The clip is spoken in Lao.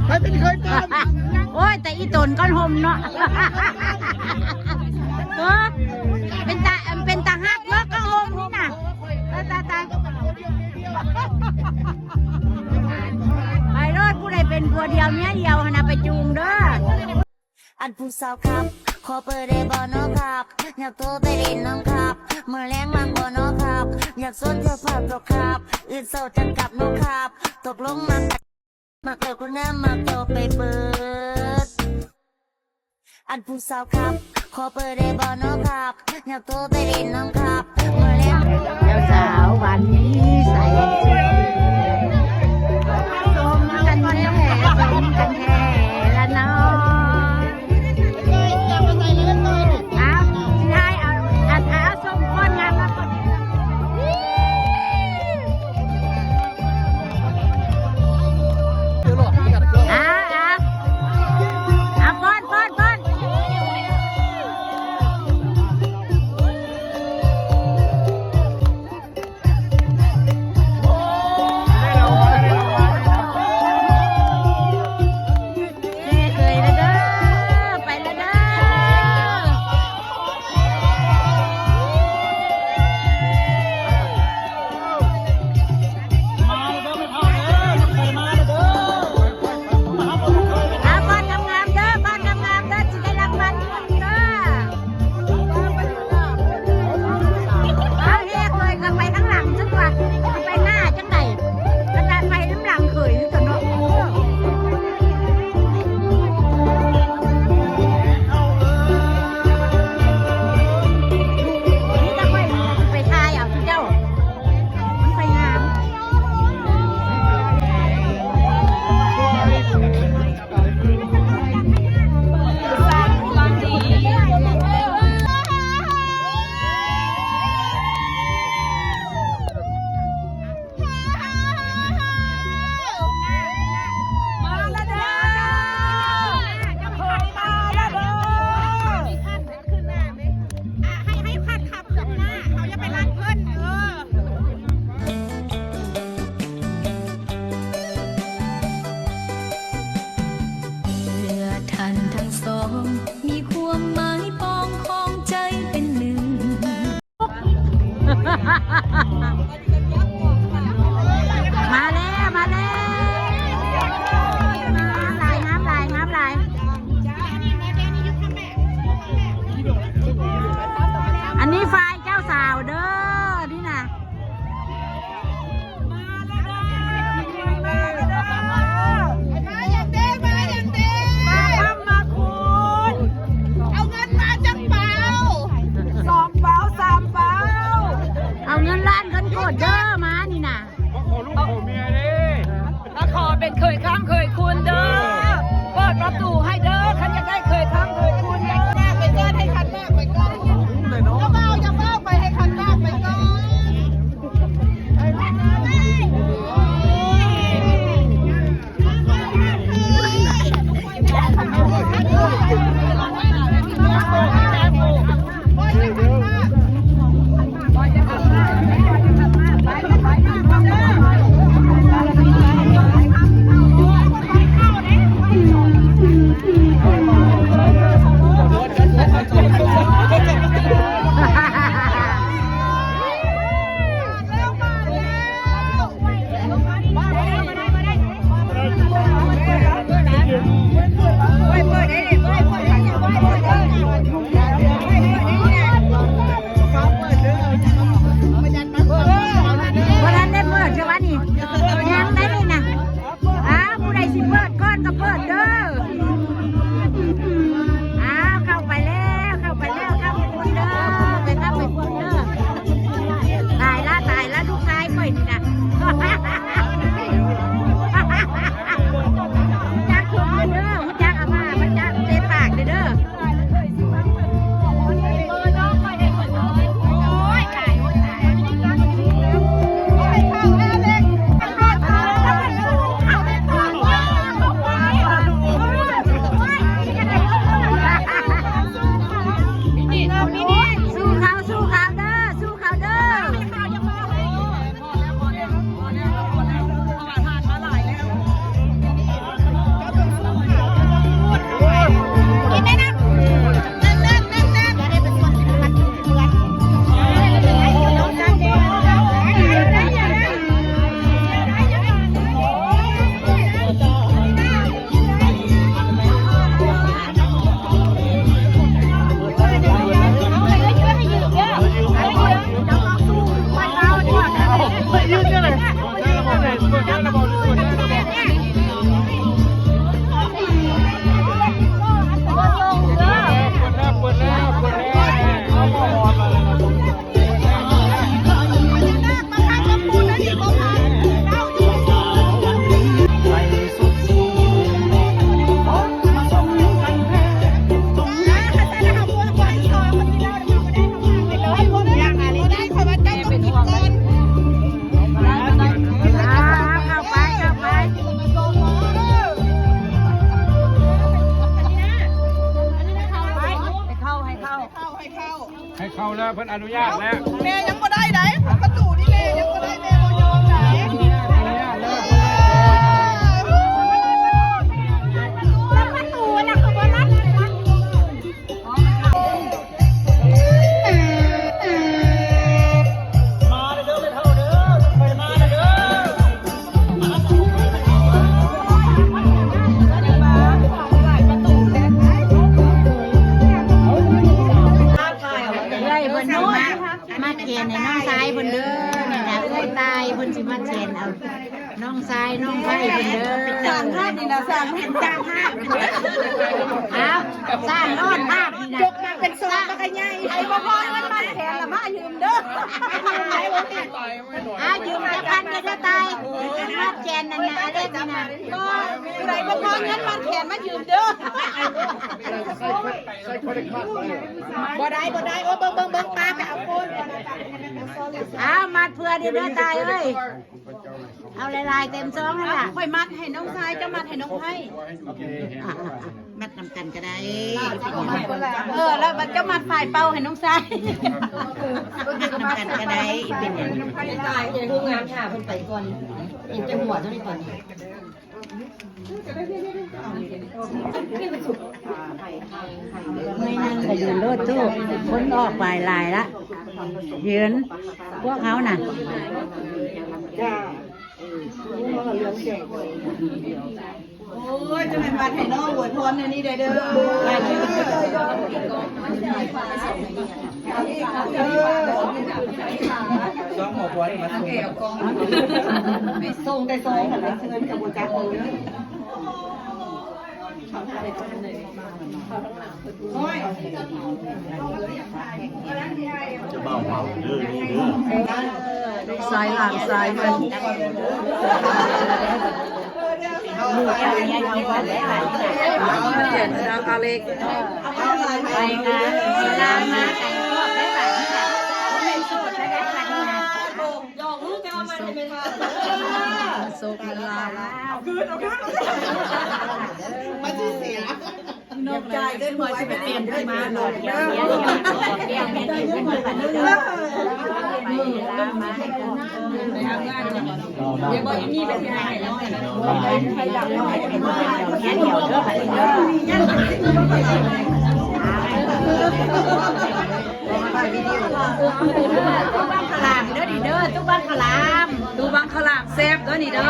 ໃຜເປັນເຂີຍປ້ອມ? ໂອ້ຍ ແຕ່ອີ່ຕົນກ້ອນຮົ່ມເນາະ. ເອີ ເປັນຕາ ເປັນຕາຮັກເນາະ ກ້ອນຮົ່ມນີ້ນະ. ຕາຍ ຕາຍ ຕາຍ. ໄປໂລດ ຜູ້ໃດເປັນຜົວດຽວເມຍດຽວຫັ້ນນະ ໄປຈູງເດີ. ອັນຜູ້ສາວຄັບ ຂໍເບີໄດ້ບໍ່ນໍຄັບ? ຢາກໂທໄປຫຼິ້ນນຳຄັບ ມື້ແລງວ່າງບໍ່ນໍຄັບ? ຢາກຊວນເທື່ອພາບໂຕຄັບ ອື່ນເຊົ້າຈັ່ງກັບນໍຄັບ. ຕົກລົງມັກ ມັກເລີກຄົນງາມ ມັກໂທໄປເບີດ. ອັນຜູ້ສາວຄັບ ຂໍເບີໄດ້ບໍ່ນໍຄັບ? ຢາກໂທໄປຫຼິ້ນນຳຄັບ ມື້ແລງ. ເຈົ້າສາວບ້ານມີໄຊ ສົມກັນແທ້ ສົມກັນແທ້ລະເນາະ. ເອົາ ຊິຖ່າຍເອົາ ອັນ ເອົາ ສົ່ງຄວາມງາມມາກ່ອນ. ອ່າ ອ່າ ອ່າ ປ້ອນ ປ້ອນ ປ້ອນ. ເຄີຍລະເດີ ໄປລະເດີ. ອ່າ ປ້ອນງາມໆເດີ ປ້ອນງາມໆເດີ ຊິໄດ້ລາງວັນເດີ. ເອົາເຮ ເຄີຍ ເຄີຍໄປທາງຫຼັງຊັ້ນວ່າ ຊິໄປໜ້າຈັ່ງໃດ ຂະໜາດໄປນຳຫຼັງເຄີຍຢູ່ຕົວະເນາະ. ນີ້ກໍຂ້ອຍໄປຖ່າຍເອົາ ເຈົ້າ ມັນໄປງາມ. ມາລະເດີ ເຄີຍມາລະເດີ. ເມື່ອທ່ານທັງສອງ ມີຄວາມໝາຍປອງຂອງໃຈເປັນໜຶ່ງ. ມາແລ້ວ ມາແລ້ວ ງາມຫຼາຍ ງາມຫຼາຍ ງາມຫຼາຍ. ອັນນີ້ຝ່າຍເຈົ້າສາວເດີ ນີ້ນະ. ມາແລ້ວເດີ ມາແລ້ວເດີ ມາຢ່າງເດ້ ມາຢ່າງເດ້ ມາຄຳມາຄູນ. ເອົາເງິນມາຈັກເປົາ? ສອງເປົາ ສາມເປົາ. ເອົາເງິນລ້ານເງິນໂກດເດີ ມານີ້ນະ. ມາຂໍລູກຂໍເມຍເດ້ ມາຂໍເປັນເຂີຍຄ້ຳເຂີຍຄູນເດີ. ເປີດປະຕູໃຫ້ເດີ ຄັນຢາກໄດ້ເຂີຍຄ້ຳເຂີຍຄູນ. ໄປເກີດໃຫ້ຄັນມາກໄປກ່ອນ. ຢ່າເວົ້າ ຢ່າເວົ້າ ໄປໃຫ້ຄັນມາກໄປກ່ອນ. ເ ເພິ່ນອະນຸຍາດແລ້ວ ແມ່ຍັງບໍ່ໄດ້ໃດ ປະຕູນີ້ແມ່ຍັງບໍ່ໄດ້ ແມ່ບໍ່ຍອມໃດ ອະນຸຍາດແລ້ວ ປະຕູອັນນັ້ນກໍບໍ່ລັດ ເອື້ອຍເພິ່ນເອົາມາ ມັດແຂນໃຫ້ນ້ອງຊາຍເພິ່ນເດີ ນີ້ນະ ເອື້ອຍຕາຍເພິ່ນຊິມັດແຂນເອົາ ນ້ອງຊາຍນ້ອງໃພ້ເພິ່ນເດີ ສ້າງພາບນີ້ນະ ສ້າງ ສ້າງພາບ ເອົາ ສ້າງໂລດພາບນີ້ນະ ຈົກມາເປັນຊອງບັກໃຫຍ່ ໃຜບໍ່ພໍເງິນມັດແຂນລະມາຢືມເດີ ອາ ຢືມຈັກພັນເດີ ຕາຍ ມັດແຂນນັ້ນນະ ອາເລັກນີ້ນະ ບໍ່ ຜູ້ໃດບໍ່ພໍເງິນມັດແຂນມາຢືມເດີ ບໍ່ໄດ້ ບໍ່ໄດ້ ໂອ້ ເບິ່ງ ເບິ່ງ ເບິ່ງ ປາໄປເອົາໂຄນ ເອົາ ມັດເພື່ອນີ້ເດີ ຕາຍເອີຍ ເອົາຫຼາຍໆ ເຕັມຊອງຫັ້ນລະ ຂ້ອຍມັດໃຫ້ນ້ອງຊາຍ ເຈົ້າມັດໃຫ້ນ້ອງໃພ້ ມັດນຳກັນກໍໄດ້ ເອີ ແລ້ວເຈົ້າມັດຝ້າຍເປົ່າໃຫ້ນ້ອງຊາຍ ມັດນຳກັນກໍໄດ້ ເປັນຫຍັງ ຕາຍ ຜູ້ງາມຖ້າເພິ່ນໄປກ່ອນ ເຫັນແຕ່ຫົວເທົ່ານີ້ກ່ອນ ເມື່ອຍນັ່ງກໍຢືນໂລດ ທຸກຄົນອອກໄປຫຼາຍລະ ຢືນ ພວກເຮົານະ ໂອ້ຍ ຈະແມ່ນບັດໃຫ້ນ້ອງອວຍພອນແນວນີ້ໄດ້ເດີ ຊອງໝໍພອນມາສົ່ງ ໄປສົ່ງແຕ່ຊອງ ເງິນກໍບໍ່ຈັກເລີຍ. ເຈົ້າບ່າວເຮົາເດີ ນີ້ເດີ ສາຍຫຼານສາຍເພິ່ນ ເປັນນາງອາເລັກ ໄປກະເວລາມາໄກຮອບໄດ້ບາດນີ້ ໂສດໄດ້ບາດນີ້ ໂຊກເງິນລາວ ເອົາຄືນ ເອົາຄືນ ມັນຊິເສຍ ນ້ອງຈ່າຍເງິນຫົວຊິໄປປ່ຽນຂຶ້ນມາ ຕູ້ບັງຄະລາມເດີນີ້ເດີ ຕູ້ບັງຄະລາມ ຕູ້ບັງຄະລາມແຊບເດີນີ້ເດີ.